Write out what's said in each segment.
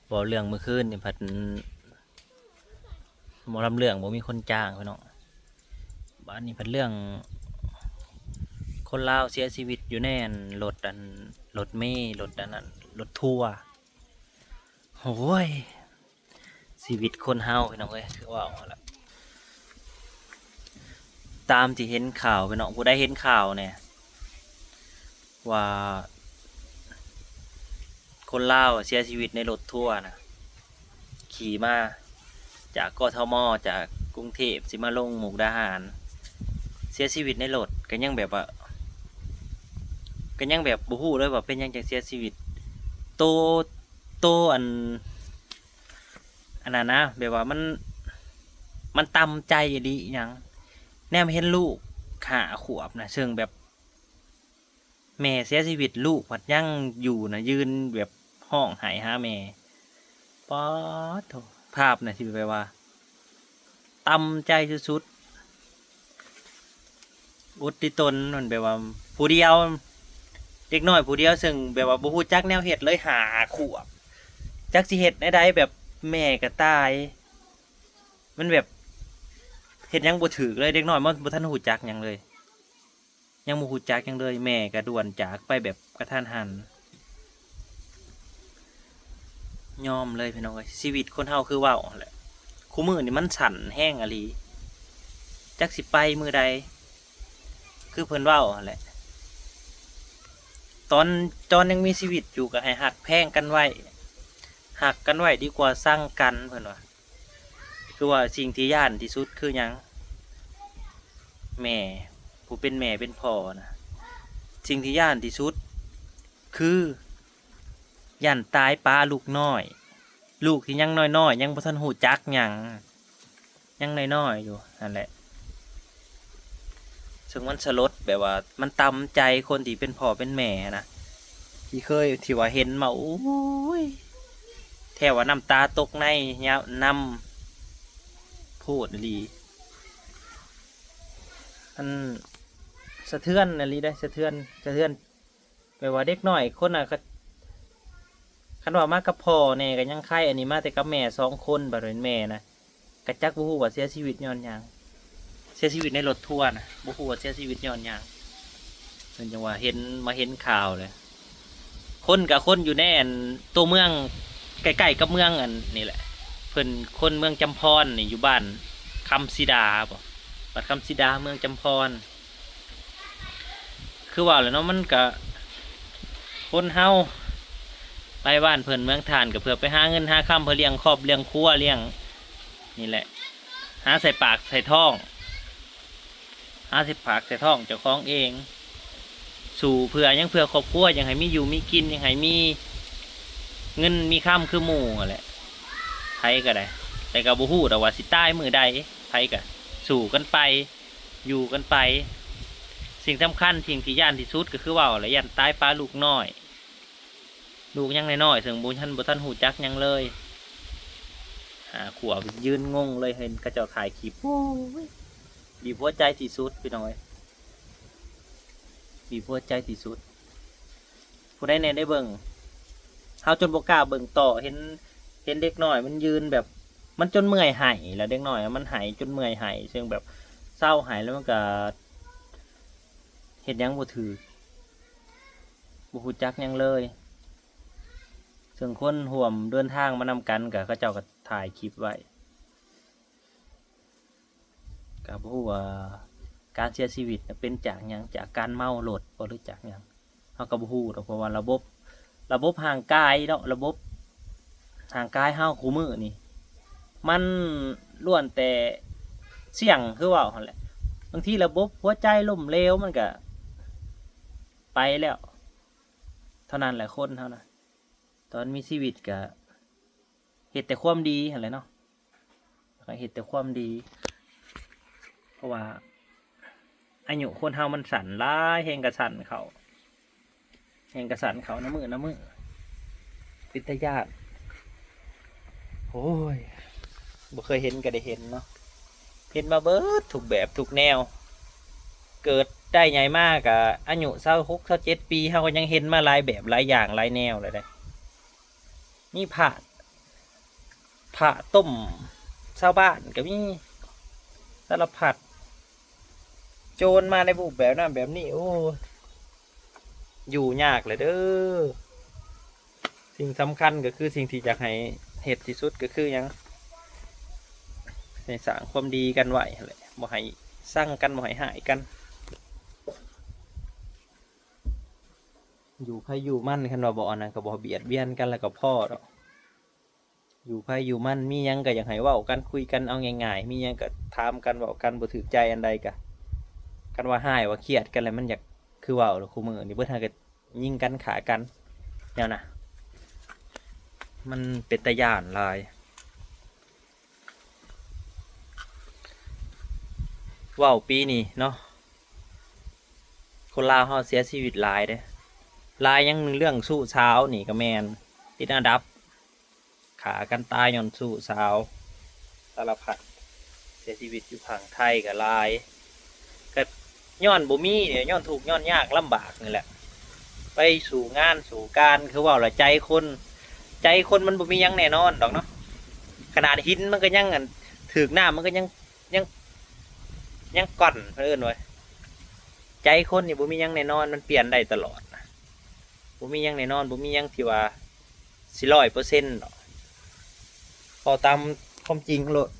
ເວົ້າເລື່ອງມື້ຄືນນີ້ພັດ ໝໍລຳເລື່ອງບໍ່ມີຄົນຈ້າງພີ່ນ້ອງ. ບາດນີ້ພັດເລື່ອງຄົນລາວເສຍຊີວິດຢູ່ໃນອັນລົດ ອັນລົດເມ ລົດອັນນັ້ນ ລົດທົວ. ໂອ້ຍ ຊີວິດຄົນເຮົາພີ່ນ້ອງເອີຍ ຄືເວົ້າຫັ້ນລະ ຕາມທີ່ເຫັນຂ່າວພີ່ນ້ອງ ຜູ້ໃດເຫັນຂ່າວແດ່ ວ່າຄົນລາວເສຍຊີວິດໃນລົດທົວນະ ຂີ່ມາຈາກ ກທມ ຈາກກຸງເທບ ຊິມາລົງມຸກດາຫານ ເສຍຊີວິດໃນລົດ ກໍຍັງແບບວ່າ ກໍຍັງແບບບໍ່ຮູ້ເລີຍວ່າເປັນຫຍັງຈັ່ງເສຍຊີວິດ. ໂຕ ໂຕອັນ ອັນນັ້ນນະ ແບບວ່າມັນ ມັນຕ່ຳໃຈອີ່ຫຼີຫຍັງ ແນມເຫັນລູກຫ້າຂວບນະ ເຊິ່ງແບບ ແມ່ເສຍຊີວິດ ລູກພັດຍັງຢູ່ນະ ຢືນແບບຮ້ອງໄຫ້ຫາແມ່. ປາດໂທ້ ພາບນະທີ່ແບບວ່າຕ່ຳໃຈສຸດໆ ອົດຕິຕົນ ມັນແບບວ່າຜູ້ດຽວ ເດັກນ້ອຍຜູ້ດຽວ ເຊິ່ງແບບວ່າບໍ່ຮູ້ຈັກແນວເຮັດເລີຍ ຫ້າຂວບ ຈັກຊິເຮັດແນວໃດ ແບບແມ່ກໍຕາຍ ມັນແບບເຮັດຫຍັງບໍ່ຖືກເລີຍ ເດັກນ້ອຍມັນບໍ່ທັນຮູ້ຈັກຫຍັງເລີຍ ຍັງບໍ່ຮູ້ຈັກຫຍັງເລີຍ ແມ່ກໍດ່ວນຈາກໄປແບບກະທັນຫັນ. ຍອມເລີຍພີ່ນ້ອງເອີຍ ຊີວິດຄົນເຮົາຄືເວົ້າຫັ້ນແຫຼະ ຄູ່ມື້ນີ້ມັນສັ້ນແຮງອີ່ຫຼີ ຈັກຊິໄປມື້ໃດ ຄືເພິ່ນເວົ້າຫັ້ນແຫຼະ ຕອນ ຕອນຍັງມີຊີວິດຢູ່ກໍໃຫ້ຮັກແພງກັນໄວ້ ຮັກກັນໄວ້ດີກວ່າຊັງກັນ ເພິ່ນວ່າ. ຄືວ່າສິ່ງທີ່ຢ້ານທີ່ສຸດຄືຫຍັງ? ແມ່ ຜູ້ເປັນແມ່ເປັນພໍ່ນະ ສິ່ງທີ່ຢ້ານທີ່ສຸດຄືຢ້ານຕາຍປະລູກນ້ອຍ ລູກທີ່ຍັງນ້ອຍໆ ຍັງບໍ່ທັນຮູ້ຈັກຫຍັງ ຍັງນ້ອຍໆຢູ່ຫັ້ນແຫຼະ ເຊິ່ງມັນສະຫຼົດ ແບບວ່າມັນຕ່ຳໃຈຄົນທີ່ເປັນພໍ່ເປັນແມ່ນະ ທີ່ເຄີຍ ທີ່ວ່າເຫັນມາ ໂອ້ຍ ແທບວ່ານ້ຳຕາຕົກໃນຍາມ ນຳ ໂພດອີ່ຫຼີ ອັນ ສະເທືອນອີ່ຫຼີເດ້ ສະເທືອນ ສະເທືອນ ແບບວ່າເດັກນ້ອຍຄົນນະ ຄັນ ຄັນວ່າມາກັບພໍ່ແດ່ກໍຍັງໄຄ ອັນນີ້ມາແຕ່ກັບແມ່ສອງຄົນ ບັດເປັນແມ່ນະ ກະຈັກບໍ່ຮູ້ວ່າເສຍຊີວິດຍ້ອນຫຍັງ ເສຍຊີວິດໃນລົດທົວນະ ບໍ່ຮູ້ວ່າເສຍຊີວິດຍ້ອນຫຍັງ. ເພິ່ນຈັ່ງວ່າເຫັນ ມາເຫັນຂ່າວເລີຍ ຄົນກະຄົນຢູ່ໃນອັນຕົວເມືອງ ໃກ້ໆກັບເມືອງອັນນີ້ແຫຼະ ເພິ່ນຄົນເມືອງຈຳພອນນີ້ ຢູ່ບ້ານຄຳສີດາບໍ ບ້ານຄຳສີດາ ເມືອງຈຳພອນ. ຄືວ່າແຫຼະເນາະ ມັນກະ ຄົນເຮົາໄປບ້ານເພິ່ນເມືອງທ່ານ ກໍເພື່ອໄປຫາເງິນຫາຄຳ ເພື່ອລ້ຽງຄອບລ້ຽງຄົວ ລ້ຽງ ນີ້ແຫຼະ ຫາໃສ່ປາກໃສ່ທ້ອງ ຫາໃສ່ປາກໃສ່ທ້ອງເຈົ້າຂອງເອງ ສູ້ເພື່ອຫຍັງ? ເພື່ອຄອບຄົວ ຢາກໃຫ້ມີຢູ່ມີກິນ ຢາກໃຫ້ມີເງິນມີຄຳຄືໝູ່ຫັ້ນແຫຼະ ໃຜກໍໄດ້ ແຕ່ກໍບໍ່ຮູ້ດອກວ່າຊິຕາຍມື້ໃດ ໃຜກໍສູ້ກັນໄປ ຢູ່ກັນໄປ. ສິ່ງສຳຄັນ ສິ່ງທີ່ຢ້ານທີ່ສຸດກໍຄືເວົ້າແຫຼະ ຢ້ານຕາຍປະລູກນ້ອຍ ລູກຍັງນ້ອຍໆ ເຊິ່ງບໍ່ທັນ ບໍ່ທັນຮູ້ຈັກຫຍັງເລີຍ ຫ້າຂວບ ຢືນງົງເລີຍ ເຫັນເຂົາເຈົ້າຖ່າຍຄລິບ ໂອ້ຍ ບີບຫົວໃຈທີ່ສຸດ ພີ່ນ້ອງເອີຍ ບີບຫົວໃຈທີ່ສຸດ. ຜູ້ໃດແດ່ໄດ້ເບິ່ງ? ເຮົາຈົນບໍ່ກ້າເບິ່ງຕໍ່ ເຫັນ ເຫັນເດັກນ້ອຍມັນຢືນແບບ ມັນຈົນເມື່ອຍໄຫ້ແລ້ວ ເດັກນ້ອຍມັນໄຫ້ຈົນເມື່ອຍໄຫ້ ເຊິ່ງແບບເຊົາໄຫ້ແລ້ວມັນກະເຮັດຫຍັງບໍ່ຖືກ ບໍ່ຮູ້ຈັກຫຍັງເລີຍ ເຊິ່ງຄົນຮ່ວມເດີນທາງມານຳກັນ ກະເຂົາເຈົ້າກະຖ່າຍຄລິບໄວ້. ກໍບໍ່ຮູ້ວ່າການເສຍຊີວິດເປັນຈາກຫຍັງ ຈາກການເມົາລົດບໍ ຫຼືຈາກຫຍັງ ເຮົາກໍບໍ່ຮູ້ດອກ ເພາະວ່າລະບົບ ລະບົບຮ່າງກາຍເນາະ ລະບົບຮ່າງກາຍເຮົາຄູ່ມື້ນີ້ ມັນລ້ວນແຕ່ສ່ຽງ ຄືເວົ້າຫັ້ນແຫຼະ ບາງທີລະບົບຫົວໃຈລົ້ມເຫຼວ ມັນກໍໄປແລ້ວ ເທົ່ານັ້ນແຫຼະ ຄົນເຮົານະ ຕອນມີຊີວິດກໍ ເຮັດແຕ່ຄວາມດີຫັ້ນແຫຼະເນາະ ເຮັດແຕ່ຄວາມດີ ເພາະວ່າອາຍຸຄົນເຮົາມັນສັ້ນຫຼາຍ ແຮ່ງກະສັ້ນເຂົ້າ ແຮ່ງກະສັ້ນເຂົ້ານຳມື້ນຳມື້ ເປັນຕາຢ້ານ. ໂອ້ຍ ບໍ່ເຄີຍເຫັນກໍໄດ້ເຫັນເນາະ ເຫັນມາເບິດທຸກແບບທຸກແນວ ເກີດໄດ້ໃຫຍ່ມາກະອາຍຸຊາວຫົກ ຊາວເຈັດປີ ເຮົາກໍຍັງເຫັນມາຫຼາຍແບບຫຼາຍຢ່າງຫຼາຍແນວແລ້ວເດ້ ມີພາດ ພະຕົ້ມຊາວບ້ານກໍມີ ສາລະພັດ ໂຈນມາໃນຮູບແບບນັ້ນແບບນີ້ ໂອ້ ຢູ່ຍາກແຫຼະເດີ. ສິ່ງສຳຄັນກໍຄື ສິ່ງທີ່ຢາກໃຫ້ເຮັດທີ່ສຸດກໍຄືຫຍັງ? ໃຫ້ສ້າງຄວາມດີກັນໄວ້ຫັ້ນແຫຼະ ບໍ່ໃຫ້ຊັງກັນ ບໍ່ໃຫ້ຮ້າຍກັນ ຢູ່ໃຜຢູ່ມັນ. ຄັນວ່າບໍ່ອັນນັ້ນກໍບໍ່ບຽດບຽນກັນ ແລ້ວກໍພໍດອກ. ຢູ່ໃຜຢູ່ມັນ ມີຫຍັງກໍຢາກໃຫ້ເວົ້າກັນ ຄຸຍກັນເອົາງ່າຍໆ ມີຫຍັງກໍຖາມກັນເວົ້າກັນ ບໍ່ຖືກໃຈອັນໃດກໍ ຄັນວ່າຮ້າຍວ່າຄຽດກັນແລ້ວ ມັນຢາກ ຄືເວົ້າແຫຼະ ຄູ່ມື້ນີ້ເບິດຫັ້ນກໍຍິງກັນຂ້າກັນແນວນະ ມັນເປັນຕາຢ້ານຫຼາຍ. ເວົ້າປີນີ້ເນາະ ຄົນລາວເຮົາເສຍຊີວິດຫຼາຍເດ້ ຫຼາຍຫຍັງ ເລື່ອງຊູ້ສາວນີ້ກໍແມ່ນຕິດອັນດັບ ຂ້າກັນຕາຍຍ້ອນຊູ້ສາວ ສາລະພັດ ເສຍຊີວິດຢູ່ຝັ່ງໄທກໍຫຼາຍ ກໍຍ້ອນບໍ່ມີ ຍ້ອນທຸກຍ້ອນຍາກລຳບາກນີ້ແຫຼະ ໄປສູ້ງານສູ້ການ ຄືເວົ້າລະ ໃຈຄົນ ໃຈຄົນມັນບໍ່ມີຫຍັງແນ່ນອນດອກເນາະ ຂະໜາດຫີນມັນກໍຍັງ ອັນ ຖືກນ້ຳມັນກໍຍັງ ຍັງ ຍັງກ່ອນ ເພິ່ນເອີ້ນວ່າ ໃຈຄົນນີ້ບໍ່ມີຫຍັງແນ່ນອນ ມັນປ່ຽນໄດ້ຕະຫຼອດນະ ບໍ່ມີຫຍັງແນ່ນອນ ບໍ່ມີຫຍັງທີ່ວ່າຊິຮ້ອຍເປີເຊັນດອກ ເວົ້າຕາມຄວາມຈິງໂລດ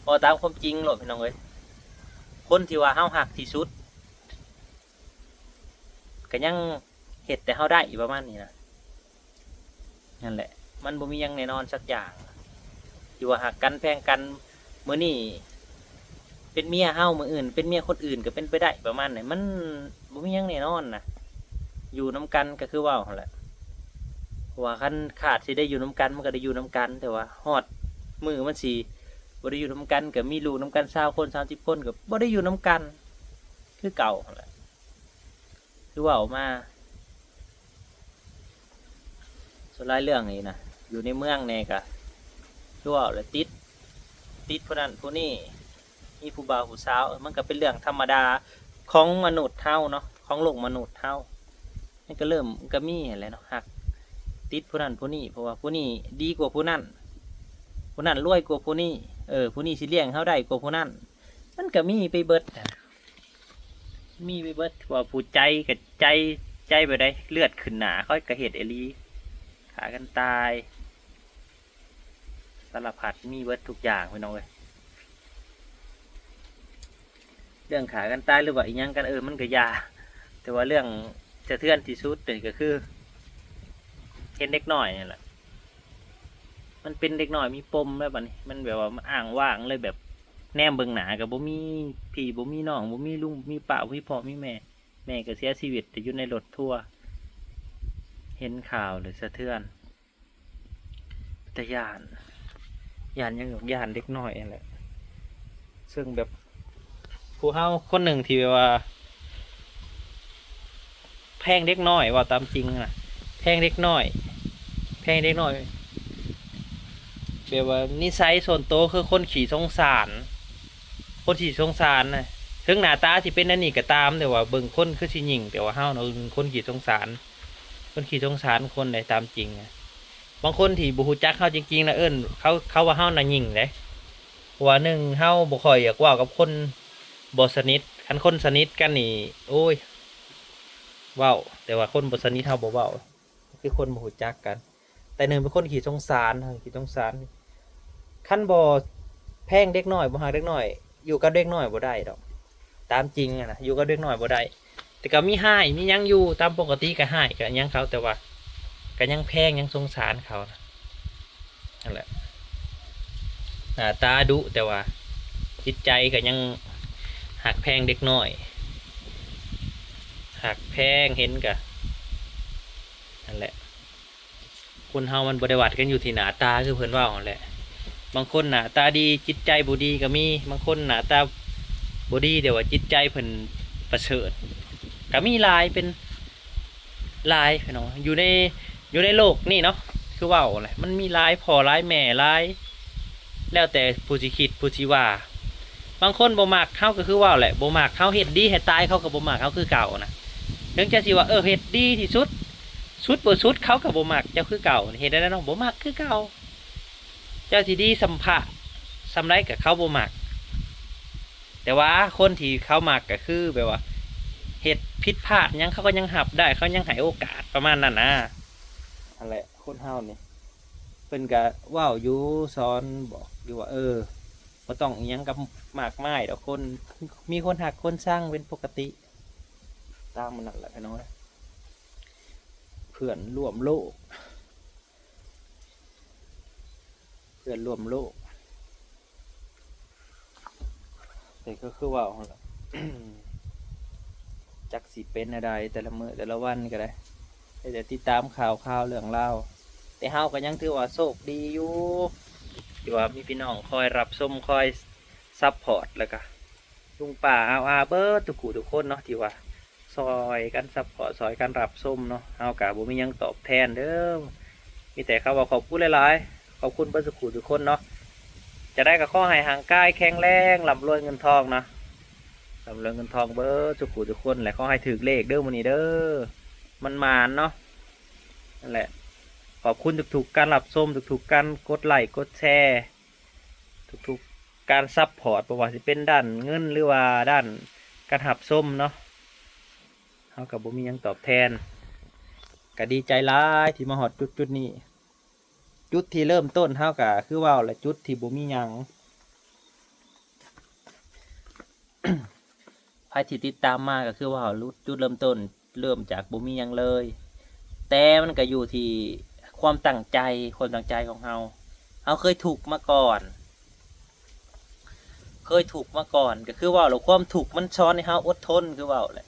ເວົ້າຕາມຄວາມຈິງໂລດ ພີ່ນ້ອງເອີຍ ຄົນທີ່ວ່າເຮົາຮັກທີ່ສຸດ ກໍຍັງເຮັດແຕ່ເຮົາໄດ້ ປະມານນີ້ນະ ນັ້ນແຫຼະ ມັນບໍ່ມີຫຍັງແນ່ນອນສັກຢ່າງ ທີ່ວ່າຮັກກັນແພງກັນ ມື້ນີ້ເປັນເມຍເຮົາ ມື້ອື່ນເປັນເມຍຄົນອື່ນກໍເປັນໄປໄດ້ ປະມານນີ້ ມັນບໍ່ມີຫຍັງແນ່ນອນນະ ຢູ່ນຳກັນກໍຄືເວົ້າຫັ້ນແຫຼະ ເພາະວ່າຄັນຄາດຊິໄດ້ຢູ່ນຳກັນ ມັນກໍໄດ້ຢູ່ນຳກັນ ແຕ່ວ່າຮອດມື້ມັນຊິບໍ່ໄດ້ຢູ່ນຳກັນ ກໍມີລູກນຳກັນຊາວຄົນ ສາມສິບຄົນ ກໍບໍ່ໄດ້ຢູ່ນຳກັນ ຄືເກົ່າຫັ້ນແຫຼະ ຄືເວົ້າມາ ສ່ວນຫຼາຍເລື່ອງນີ້ນະ ຢູ່ໃນເມືອງແດ່ກະ ຄືເວົ້າແຫຼະ ຕິດ ຕິດຜູ້ນັ້ນຜູ້ນີ້ ມີຜູ້ບ່າວຜູ້ສາວ ມັນກະເປັນເລື່ອງທຳມະດາຂອງມະນຸດເຮົາເນາະ ຂອງໂລກມະນຸດເຮົາ ມັນກະເລີ່ມ ມັນກະມີຫັ້ນແຫຼະເນາະ ຮັກ ຕິດຜູ້ນັ້ນຜູ້ນີ້ ເພາະວ່າຜູ້ນີ້ດີກວ່າຜູ້ນັ້ນ ຜູ້ນັ້ນລວຍກວ່າຜູ້ນີ້ ເອີ ຜູ້ນີ້ຊິລ້ຽງເຮົາໄດ້ກວ່າຜູ້ນັ້ນ ມັນກະມີໄປເບິດ ມີໄປເບິດ ວ່າຜູ້ໃຈກໍໃຈ ໃຈແບບໃດ ເລືອດຂຶ້ນໜ້າ ເຂົາກໍເຮັດອີ່ຫຼີ ຂ້າກັນຕາຍ ສາລະພັດ ມີເບິດທຸກຢ່າງ ພີ່ນ້ອງເອີຍ ເລື່ອງຂ້າກັນຕາຍ ຫຼືວ່າອີ່ຫຍັງກັນ ເອີ ມັນກໍຢ່າ ແຕ່ວ່າເລື່ອງສະເທືອນທີ່ສຸດນີ້ກໍຄື ເຫັນເດັກນ້ອຍນີ້ແຫຼະ ມັນເປັນເດັກນ້ອຍມີປົມແລ້ວບັດນີ້ ມັນແບບວ່າມັນອ້າງວ້າງເລີຍ ແບບແນມເບິ່ງໜ້າກໍບໍ່ມີພີ່ ບໍ່ມີນ້ອງ ບໍ່ມີລຸງ ບໍ່ມີປ້າ ບໍ່ມີພໍ່ ມີແມ່ ແມ່ກໍເສຍຊີວິດຢູ່ໃນລົດທົວ ເຫັນຂ່າວແລ້ວສະເທືອນ ເປັນຕາຢ້ານ ຢ້ານຫຍັງດອກ ຢ້ານເດັກນ້ອຍຫັ້ນແຫຼະ ເຊິ່ງແບບ ຜູ້ເຮົາຄົນໜຶ່ງທີ່ແບບວ່າ ແພງເດັກນ້ອຍ ເວົ້າຕາມຈິງນະ ແພງເດັກນ້ອຍ ແພງເດັກນ້ອຍ ແບບວ່ານິໄສສ່ວນໂຕຄືຄົນຂີ້ສົງສານ ຄົນຂີ້ສົງສານນະ ເຖິງໜ້າຕາຊິເປັນອັນນີ້ກໍຕາມ ແຕ່ວ່າເບິ່ງຄົນຄືຊິຫຍິ່ງ ແຕ່ວ່າເຮົານະເປັນຄົນຂີ້ສົງສານ ຄົນຂີ້ສົງສານຄົນໃດຕາມຈິງນະ ບາງຄົນທີ່ບໍ່ຮູ້ຈັກເຮົາຈິງໆນະ ເອີ້ນ ເຂົາ ເຂົາວ່າເຮົານະຫຍິ່ງເດ້ ເພາະວ່າໜຶ່ງ ເຮົາບໍ່ຄ່ອຍຢາກເວົ້າກັບຄົນບໍ່ສະໜິດ ຄັນຄົນສະໜິດກັນນີ້ ໂອ້ຍ ເວົ້າ ແຕ່ວ່າຄົນບໍ່ສະໜິດເຮົາບໍ່ເວົ້າ ຄືຄົນບໍ່ຮູ້ຈັກກັນ ແຕ່ໜຶ່ງເປັນຄົນຂີ້ສົງສານ ຂີ້ສົງສານ ຄັນບໍ່ແພງເດັກນ້ອຍ ບໍ່ຮັກເດັກນ້ອຍ ຢູ່ກັບເດັກນ້ອຍບໍ່ໄດ້ດອກ ຕາມຈິງຫັ້ນນະ ຢູ່ກັບເດັກນ້ອຍບໍ່ໄດ້ ແຕ່ກໍມີຮ້າຍມີຫຍັງຢູ່ ຕາມປົກກະຕິກໍຮ້າຍກໍຫຍັງເຂົາ ແຕ່ວ່າກໍຍັງແພງ ຍັງສົງສານເຂົານະ ນັ້ນແຫຼະ ໜ້າຕາດຸ ແຕ່ວ່າຈິດໃຈກໍຍັງຮັກແພງເດັກນ້ອຍ ຮັກແພງ ເຫັນກະ ນັ້ນແຫຼະ ຄົນເຮົາມັນບໍ່ໄດ້ວັດກັນຢູ່ທີ່ໜ້າຕາ ຄືເພິ່ນເວົ້າຫັ້ນແຫຼະ ບາງຄົນໜ້າຕາດີ ຈິດໃຈບໍ່ດີກໍມີ ບາງຄົນໜ້າຕາບໍ່ດີ ແຕ່ວ່າຈິດໃຈເພິ່ນປະເສີດ ກໍມີຫຼາຍ ເປັນ ຫຼາຍພີ່ນ້ອງ ຢູ່ໃນ ຢູ່ໃນໂລກນີ້ເນາະ ຄືເວົ້າແຫຼະ ມັນມີຫຼາຍພໍ່ຫຼາຍແມ່ຫຼາຍ ແລ້ວແຕ່ຜູ້ຊິຄິດຜູ້ຊິວ່າ ບາງຄົນບໍ່ມັກເຮົາກໍຄືເວົ້າແຫຼະ ບໍ່ມັກເຮົາ ເຮັດດີໃຫ້ຕາຍເຂົາກໍບໍ່ມັກເຮົາຄືເກົ່ານະ ເຖິງຈະຊິວ່າ ເອີ ເຮັດດີທີ່ສຸດ ສຸດບໍ່ສຸດເຂົາກໍບໍ່ມັກເຈົ້າຄືເກົ່າ. ເຮັດແນວໃດເນາະ? ບໍ່ມັກຄືເກົ່າ. ເຈົ້າຊິດີສ່ຳພະສ່ຳໃດກໍເຂົາບໍ່ມັກ. ແຕ່ວ່າຄົນທີ່ເຂົາມັກກໍຄືແບບວ່າເຮັດຜິດພາດຫຍັງ ເຂົາກໍຍັງຮັບໄດ້ ເຂົາຍັງໃຫ້ໂອກາດ ປະມານນັ້ນນະ. ຫັ້ນແຫຼະ ຄົນເຮົານີ້ ເພິ່ນກະເວົ້າຢູ່ ສອນບອກຢູ່ວ່າ ເອີ ບໍ່ຕ້ອງອີ່ຫຍັງກັບມາກມາຍດອກ ຄົນ ມີຄົນຮັກຄົນຊັງເປັນປົກກະຕິ. ຕາມມັນນັ້ນແຫຼະພີ່ນ້ອງເອີຍ ເພື່ອນຮ່ວມໂລກ ເພື່ອນຮ່ວມໂລກ. ແຕ່ກໍຄືເວົ້າຫັ້ນແຫຼະ ຈັກຊິເປັນແນວໃດ ແຕ່ລະມື້ແຕ່ລະວັນກໍໄດ້ ໄດ້ແຕ່ຕິດຕາມຂ່າວຄາວເລື່ອງລາວ. ແຕ່ເຮົາກໍຍັງຖືວ່າໂຊກດີຢູ່ ທີ່ວ່າມີພີ່ນ້ອງຄອຍຮັບຊົມ ຄອຍຊັບພອດ ແລ້ວກໍລຸງປ້າອາວອາເບິດທຸກຜູ້ທຸກຄົນເນາະ ທີ່ວ່າ ຊ່ອຍກັນຊັບພອດ ຊ່ອຍກັນຮັບຊົມເນາະ. ເຮົາກະບໍ່ມີຫຍັງຕອບແທນເດີ ມີແຕ່ຄຳວ່າຂອບຄຸນຫຼາຍໆ ຂອບຄຸນເບິດສູ່ຜູ້ທຸກຄົນເນາະ. ຈະໄດ້ກໍຂໍໃຫ້ຮ່າງກາຍແຂງແຮງ ລ່ຳລວຍເງິນທອງເນາະ ລ່ຳລວຍເງິນທອງເບິດສູ່ຜູ້ທຸກຄົນ ແລະ ຂໍໃຫ້ຖືກເລກເດີມື້ນີ້ເດີ ມັນໝານເນາະ. ນັ້ນແຫຼະ ຂອບຄຸນທຸກໆການຮັບຊົມ ທຸກໆການກົດໄລ້ກົດແຊ ທຸກໆການຊັບພອດ ບໍ່ວ່າຊິເປັນດ້ານເງິນ ຫຼືວ່າດ້ານການຮັບຊົມເນາະ ເຮົາກໍບໍ່ມີຫຍັງຕອບແທນ. ກໍດີໃຈຫຼາຍທີ່ມາຮອດຈຸດໆນີ້ ຈຸດທີ່ເລີ່ມຕົ້ນເຮົາກໍຄືເວົ້າແຫຼະ ຈຸດທີ່ບໍ່ມີຫຍັງ ໃຜທີ່ຕິດຕາມມາກໍຄືວ່າເຮົາຫຼຸດຈຸດເລີ່ມຕົ້ນ ເລີ່ມຈາກບໍ່ມີຫຍັງເລີຍ ແຕ່ມັນກໍຢູ່ທີ່ຄວາມຕັ້ງໃຈ ຄວາມຕັ້ງໃຈຂອງເຮົາ. ເຮົາເຄີຍທຸກມາກ່ອນ ເຄີຍທຸກມາກ່ອນ ກໍຄືເວົ້າແຫຼະ ຄວາມທຸກມັນສອນໃຫ້ເຮົາອົດທົນ ຄືເວົ້າແຫຼະ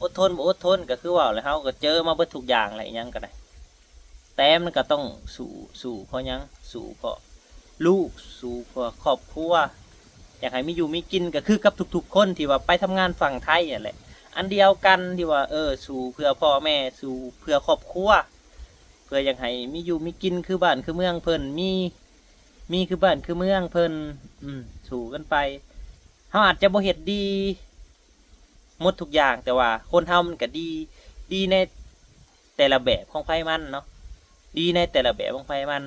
ອົດທົນບໍ່ອົດທົນ ກໍຄືເວົ້າແຫຼະ ເຮົາກໍເຈີມາເບິດທຸກຢ່າງແຫຼະ ອີ່ຫຍັງກໍໄດ້ ແຕ່ມັນກໍຕ້ອງສູ້ ສູ້ເພາະຫຍັງ? ສູ້ເພາະລູກ ສູ້ເພື່ອຄອບຄົວ ຢາກໃຫ້ມີຢູ່ມີກິນ ກໍຄືກັບທຸກໆຄົນທີ່ວ່າໄປທຳງານຝັ່ງໄທຫັ້ນແຫຼະ ອັນດຽວກັນທີ່ວ່າ ເອີ ສູ້ເພື່ອພໍ່ແມ່ ສູ້ເພື່ອຄອບຄົວ ເພື່ອຢາກໃຫ້ມີຢູ່ມີກິນຄືບ້ານຄືເມືອງເພິ່ນ ມີ ມີຄືບ້ານຄືເມືອງເພິ່ນ ອືມ ສູ້ກັນໄປ. ເຮົາອາດຈະບໍ່ເຮັດດີ ໝົດທຸກຢ່າງ ແຕ່ວ່າຄົນເຮົາມັນກະດີ ດີໃນແຕ່ລະແບບຂອງໃຜມັນເນາະ ດີໃນແຕ່ລະແບບຂອງໃຜມັນ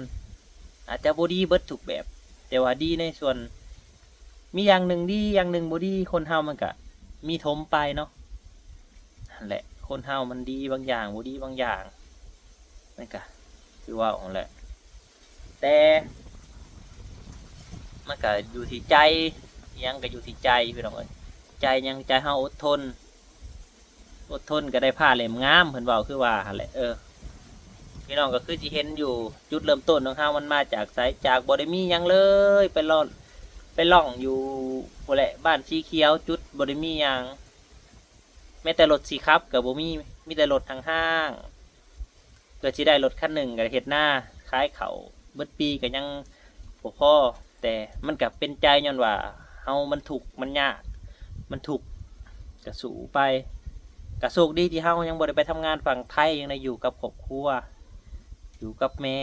ອາດຈະບໍ່ດີເບິດທຸກແບບ ແຕ່ວ່າດີໃນສ່ວນ ມີຢ່າງໜຶ່ງດີ ຢ່າງໜຶ່ງບໍ່ດີ ຄົນເຮົາມັນກະມີຖົມໄປເນາະ. ຫັ້ນແຫຼະ ຄົນເຮົາມັນດີບາງຢ່າງ ບໍ່ດີບາງຢ່າງ ມັນກະຄືເວົ້າຫັ້ນແຫຼະ ແຕ່ມັນກະຢູ່ທີ່ໃຈ ອີ່ຫຍັງກະຢູ່ທີ່ໃຈພີ່ນ້ອງເອີຍ ໃຈຫຍັງ ໃຈເຮົາອົດທົນ ອົດທົນກະໄດ້ຜ້າເຫຼັ້ມງາມ ເພິ່ນເວົ້າຄືວ່າຫັ້ນແຫຼະ ເອີ ພີ່ນ້ອງກໍຄືຊິເຫັນຢູ່ ຈຸດເລີ່ມຕົ້ນຂອງເຮົາມັນມາຈາກໃສ ຈາກບໍ່ໄດ້ມີຫຍັງເລີຍ ໄປລ່ອນ ໄປລ່ອງຢູ່ພຸ້ນແຫຼະ ບ້ານສີຂຽວ ຈຸດບໍ່ໄດ້ມີຫຍັງ ແມ້ແຕ່ລົດຊິຂັບກໍບໍ່ມີ ມີແຕ່ລົດຫ້າງໆ ເພື່ອຊິໄດ້ລົດຄັນໜຶ່ງກໍເຮັດນາຂາຍເຂົ້າເບິດປີກໍຍັງບໍ່ພໍ ແຕ່ມັນກໍເປັນໃຈຍ້ອນວ່າເຮົາມັນທຸກ ມັນຍາກ ມັນທຸກ ກໍສູ້ໄປ ກໍໂຊກດີທີ່ເຮົາຍັງບໍ່ໄດ້ໄປທຳງານຝັ່ງໄທ ຍັງໄດ້ຢູ່ກັບຄອບຄົວ ຢູ່ກັບແມ່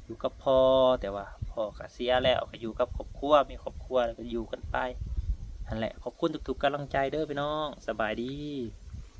ຢູ່ກັບພໍ່ ແຕ່ວ່າພໍ່ກໍເສຍແລ້ວ ກໍຢູ່ກັບຄອບຄົວ ມີຄອບຄົວແລ້ວກໍຢູ່ກັນໄປ ຫັ້ນແຫຼະ ຂອບຄຸນທຸກໆກຳລັງໃຈເດີພີ່ນ້ອງ ສະບາຍດີ.